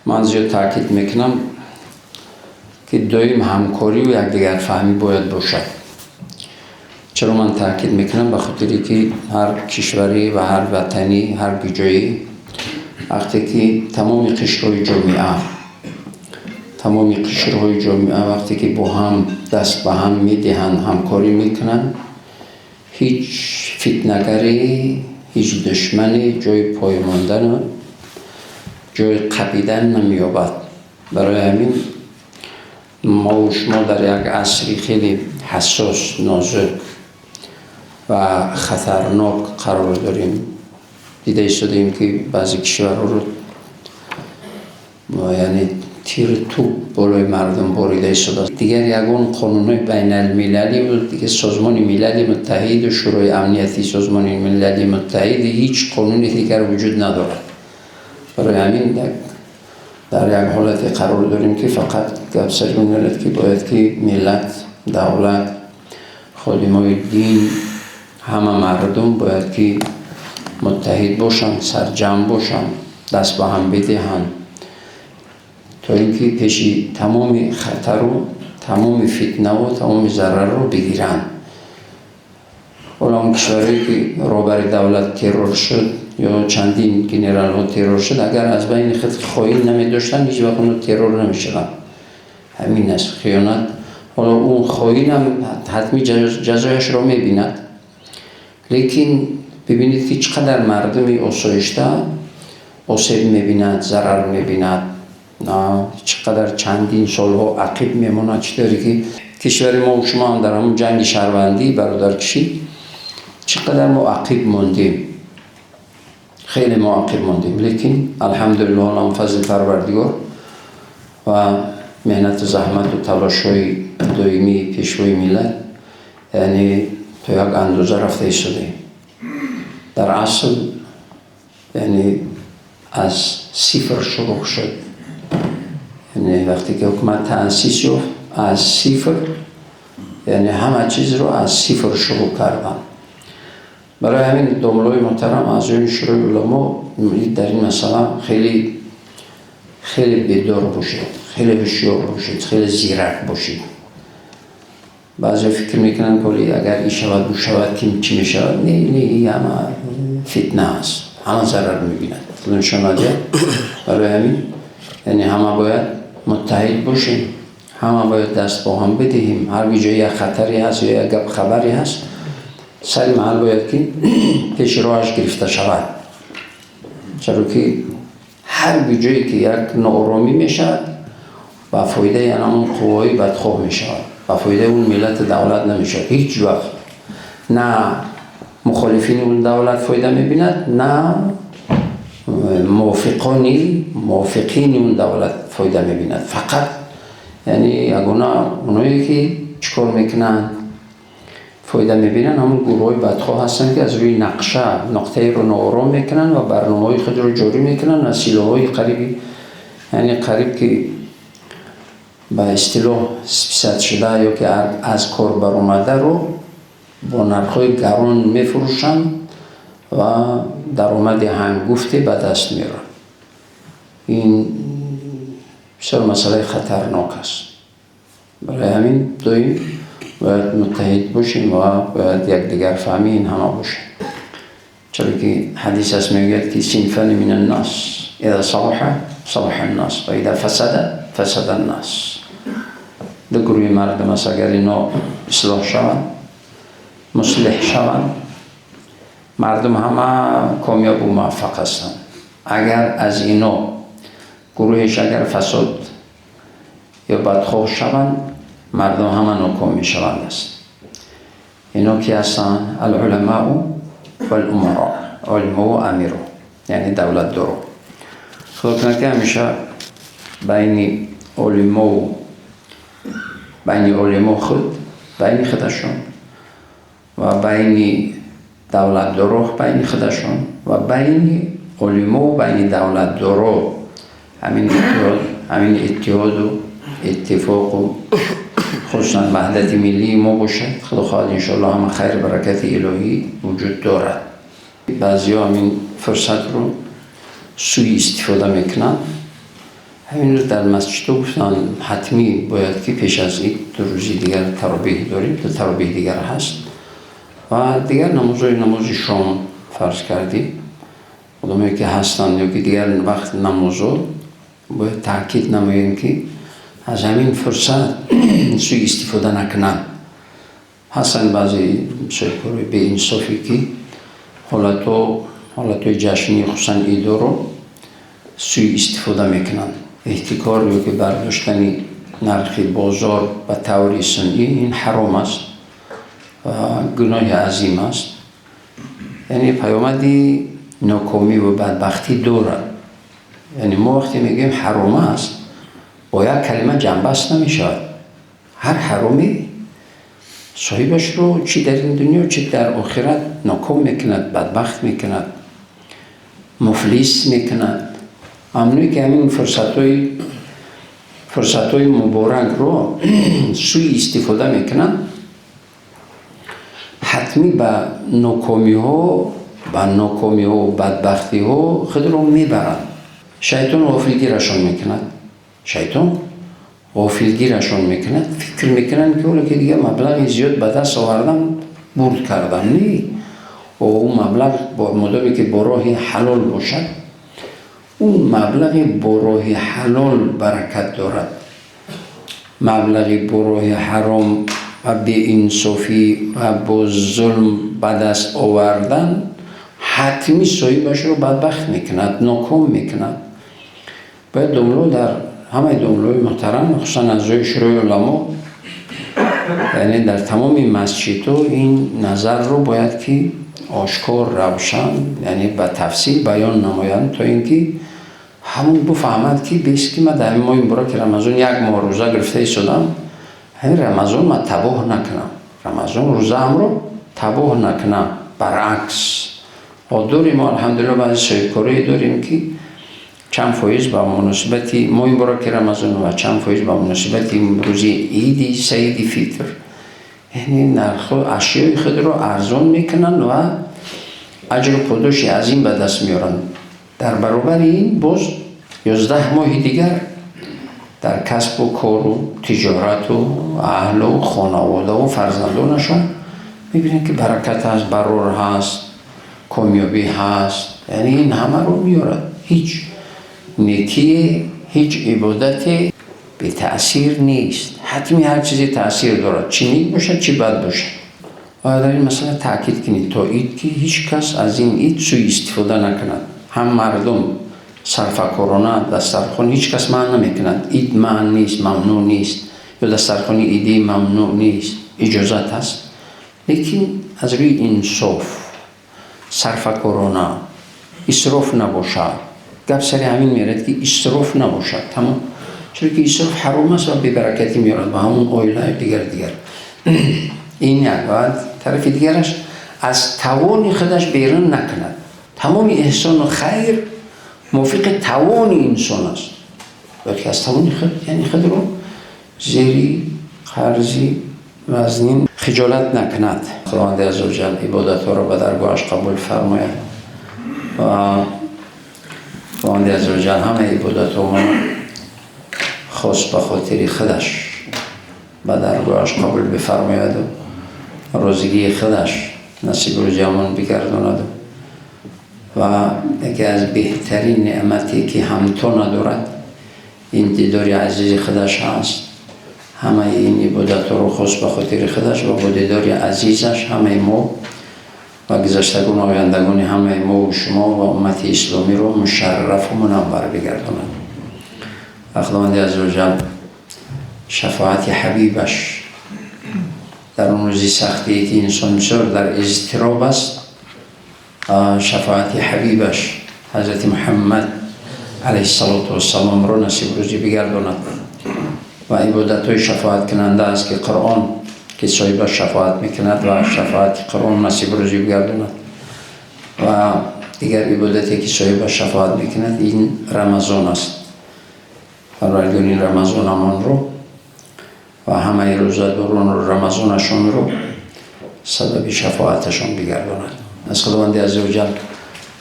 Ман зиёд таъкид мекунам, ки доим ҳамкорию якдигарфаҳмӣ бояд бошад. Чаро ман таъкид мекунам? Ба хотире ки ҳар кишварӣ ва ҳар ватанӣ, ҳар ҷое вақте ки тамоми қишрҳои ҷомеа, тамоми қишрҳои ҷомеа вақте ки бо ҳам даст ба ҳам медиҳанд, ҳамкорӣ мекунанд, ҳеҷ фитнагаре, ҳеҷ душмане ҷои пой мондану ҷои қапидан намеёбад. Барои ҳамин мову шумо дар як асри хеле ҳассос, нозук ва хатарнок қарор дорем. Дида истодаем, ки баъзе кишварҳоро, яъне, тиру тӯб болои мардум борида истодааст. Дигар ягон қонунҳои байналмилаливу дигар Созмони Милали Муттаҳиду Шӯрои Амнияти Созмони Милали Муттаҳид, ҳеҷ қонуни дигар вуҷуд надорад. Барои ҳамин дар як ҳолате қарор дорем, ки фақат гап сари он мерад, ки бояд ки миллат, давлат, ходимои дин, ҳама мардум бояд ки муттаҳид бошанд, сарҷамъ бошанд, даст ба ҳам бидиҳанд, то ин ки пеши тамоми хатару тамоми фитнаву тамоми зарарро бигиранд. Ҳоло он кишварҳое ки роҳбари давлат террор шуд ё чандин генералҳо террор шуд, агар аз байни худ хоин намедоштанд, ҳеҷ вақт онҳо террор намешуданд. Ҳамин аст хиёнат. Ҳоло он хоинам ҳатмӣ ҷазояшро мебинад, лекин бибинед, ки чӣ қадар мардуми осоишта осеб мебинад, зарар мебинад, чӣ қадар чандин солҳо ақиб мемонад. Чӣ тавре ки кишвари мо шумо ҳам дар ҳамон ҷанги шаҳрвандӣ, бародаркушӣ, чӣ қадар мо ақиб мондем, хеле мо ақиб мондем. Лекин, алҳамдулиллоҳ, алам фазли Парвардигор ва меҳнату заҳмату талошҳои доимии Пешвои миллат, яъне, то як андоза рафта истодаем. Дар асл, яъне, аз сифр шурӯъ шуд, яъне вақте ки ҳукумат таъсис ёфт, аз сифр, яъне ҳама чизро аз сифр шурӯъ карданд. Барои ҳамин, домлои муҳтарам, аъзоёни Шӯрои уламо, дар ин масъала хеле хеле бедор бошед, хеле ҳушёр бошед, хеле зирак бошед. Баъзеҳо фикр мекунанд, ки оли агар ин шавад, ӯ шавад, ки чӣ мешавад. Не, не, ин ҳама фитна аст, ҳама зарар мебинад, худо нишон надиҳад. Барои ҳамин, яъне, ҳама бояд муттаҳид бошем, ҳама бояд даст бо ҳам бидиҳем. Ҳар ҷое як хатаре ҳаст ё як гап хабаре ҳаст, сари маҳал бояд ки пеши роҳаш гирифта шавад, чаро ки ҳар ҷое ки як нооромӣ мешавад, ба фоидаи ҳамон қувваҳои бадхоҳ мешавад, ба фоидаи он миллату давлат намешавад. Ҳеҷ вақт на мухолифини он давлат фоида мебинад, на мувофиқони мувофиқини он давлат фоида мебинад. Фақат, яъне, ягона оное ки чӣ кор мекунанд, фоида мебинанд, ҳамон гурӯҳҳои бадхоҳ ҳастанд, ки аз рӯи нақша нуқтаеро ноором мекунанд ва барномаҳои худро ҷорӣ мекунанд ва силоҳҳои қариби, яъне, қариб ки ба истилоҳ списать шуда ё ки аз кор баромадаро бо нархҳои гарон мефурӯшанд ва даромади ҳангуфте ба даст меоранд. Ин бисёр масъалаи хатарнок аст. Барои ҳамин доим бояд муттаҳид бошем ва бояд якдигарфаҳмӣ ин ҳама бошем, чаро ки ҳадис аст, мегӯяд, ки صنفان من الناس إذا صلحا صلح الناس وإذا فسدا فسد الناس. Ду гурӯҳи мардум аст, агар ино ислоҳ шаванд, муслиҳ шаванд, мардум ҳама комёбу муваффақ ҳастанд. Агар аз ино гурӯҳеш агар фасод ё бадхоҳ шаванд, мардум ҳама ноком мешаванд аст. Ино ки ҳастанд? العلماء والأمراء, олимову амиро, яъне давлатдоро. Худо кунад, ки ҳамеша байни олимову байни олимо худ байни худашон ва байни давлатдоро байни худашон ва байни олимову байни давлатдоро ҳамин иттиҳод, ҳамин иттиҳоду иттифоқу, хусусан ваҳдати миллии мо бошад. Худо хоҳад, иншоалло, ҳама хайру баракати илоҳӣ вуҷуд дорад. Баъзеҳо ҳамин фурсатро сӯи истифода мекунанд. Ҳамин рӯз дар масҷидҳо гуфтанд, ҳатмӣ бояд ки пеш аз ид 2 рӯзи дигар таровеҳ дорем, 2 таровеҳ дигар ҳаст ва дигар намозҳои намози шом фарз кардем. Одамое ки ҳастанд ё ки дигар вақт намозҳо бояд таъкид намоем ки аз ҳамин фурсат суиистифода накунанд. Ҳастанд баъзе соҳибкорои беинсофе ки ҳолатҳои ҷашнӣ, хусусан идоро суиистифода мекунанд. Эҳтикор ё ки бардоштани нархи бозор ба таври сунъӣ ин ҳаром аст ва гуноҳи азим аст. Яъне паёмади нокомӣ ва бадбахтӣ дорад. Яъне мо вақте мегӯем ҳаром аст, бо як калима ҷанбаст намешавад. Ҳар ҳароме соҳибашро чӣ дар ин дунё, чӣ дар охират ноком мекунад, бадбахт мекунад, муфлис мекунад. Мамнӯе ки ҳамин фурсатҳои муборакро суиистифода мекунанд, ҳатмӣ ба нокомиҳо, бадбахтиҳо худро мебаранд. Шайтон ғофилгирашон мекунад. Шайтон ғофилгирашон мекунад. Фикр мекунанд ки ҳоло ки дигар маблағи зиёд ба даст овардам, бурд кардам. Не, ӯ маблағ модоме ки бо роҳи ҳалол бошад, ӯ маблағи бо роҳи ҳалол баракат дорад. Маблағи бо роҳи ҳаром ва беинсофӣ ва бо зулм ба даст овардан ҳатмӣ соҳибашро бадбахт мекунад, ноком мекунад. Бояд домло дар ҳамаи домлои муҳтарам, хусусан аъзои Шӯрои уламо, яъне дар тамоми масҷидҳо ин назарро бояд ки ошкор, равшан, яъне ба тафсил баён намоянд, то ин ки ҳамон бифаҳмад ки бес ки ман дар ҳамин моҳи мубораки Рамазон як моҳ рӯза гирифта истодам, ҳамин Рамазон ман табоҳ накунам, Рамазон рӯзаамро табоҳ накунам. Баръакс, дорем мо алҳамдулиллоҳ баъзе соҳибкорое дорем ки чанд фоиз ба муносибати моҳи мубораки Рамазон ва чанд фоиз ба муносибати рӯзи иди Саиди Фитр, яъне нархҳо ашёи худро арзон мекунанд ва аҷру подоши азим ба даст меоранд. Дар баробари ин боз 11 моҳи дигар дар касбу кору тиҷорату аҳлу хонаводаву фарзандонашон мебинанд ки баракат ҳаст, барор ҳаст, комёбӣ ҳаст. Яъне ин ҳамаро меорад. Ҳеҷ некие, ҳеҷ ибодате бетаъсир нест. Ҳатми ҳар чизе таъсир дорад, чӣ нек бошад, чӣ бад бошад. Ва дар ин масъала таъкид кунед то ид ки ҳеҷ кас аз ин ид суиистифода накунад. Ҳам мардум сарфакорона дастархон ҳеҷ кас манъ намекунад. Ид манъ нест, мамнӯъ нест, ё дастархони идӣ мамнӯъ нест, иҷозат аст. Лекин аз рӯи инсоф, сарфакорона, исроф набошад. Гап сари ҳамин мерад ки исроф набошад. Тамом. Чунки исроф ҳаром аст ва бебаракатӣ меорад ба ҳамон оила дигар дигар. Ин як. Ва тарафи дигараш аз тавони худаш берун накунад. Тамоми эҳсону хайр мувофиқи тавони инсон аст. Бояд ки аз тавони худ, яъне худро зери қарзи вазнин хиҷолат накунад. Худованди аззаваҷал ибодатҳоро ба даргоҳаш қабул фармояд ва Худованди аззаваҷал ҳамаи ибодатҳоро хос ба хотири худаш ба даргоҳаш қабул бифармояду розигии худаш насиби рӯзиамон бигардонаду ва яке аз беҳтарин неъмате ки ҳамто надорад ин дидори азизи худаш ҳаст. Ҳамаи ин ибодатҳоро хос ба хотири худаш ва бо дидори азизаш ҳамаи мо ва гузаштагон ояндагони ҳамаи мо ва шумо ва уммати исломиро мушаррафу мунаввар бигардонад. Ва Худованди аззаваҷал шафоати ҳабибаш дар он рӯзи сахтие ки инсон бисёр дар изтироб аст, шафоати ҳабибаш ҳазрати Муҳаммад алайҳиссалоту вассаломро насиб рӯзӣ бигардонад ва ибодатҳои шафоаткунанда аст ки Қуръон ки соҳибаш шафоат мекунад ва шафоати Қуръон насиб рӯзӣ бигардонад ва дигар ибодате ки соҳибаш шафоат мекунад ин Рамазон аст. Парвардигор ин Рамазонамонро ва ҳамаи рӯзадоронро Рамазонашонро сабаби шафоаташон бигардонад. Аз Худованди аззаваҷал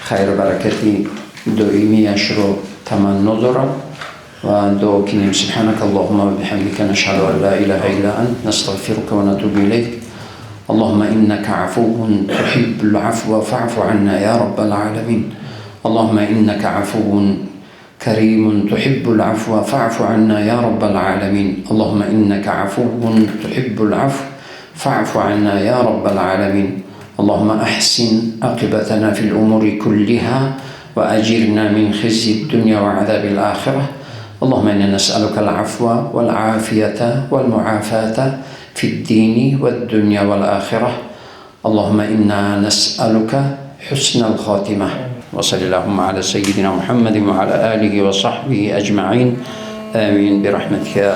хайру баракати доимияшро таманно дорам. Ва дуо кунем. سبحانك اللهم وبحمدك نشهد أن لا إله إلا أنت نستغفرك ونتوب إليك. اللهم إنك عفو تحب العفو فاعف عنا يا رب العالمين. اللهم إنك عفو كريم تحب العفو فاعف عنا يا رب العالمين. اللهم إنك عفو تحب العفو فاعف عنا يا رب العالمين. اللهم أحسن عاقبتنا في الأمور كلها وأجرنا من خزي الدنيا وعذاب الآخرة. اللهم إنا نسألك العفو والعافية والمعافاة في الدين والدنيا والآخرة. اللهم إنا نسألك حسن الخاتمة. وصل اللهم على سيدنا محمد وعلى آله وصحبه أجمعين، آمين برحمتك يا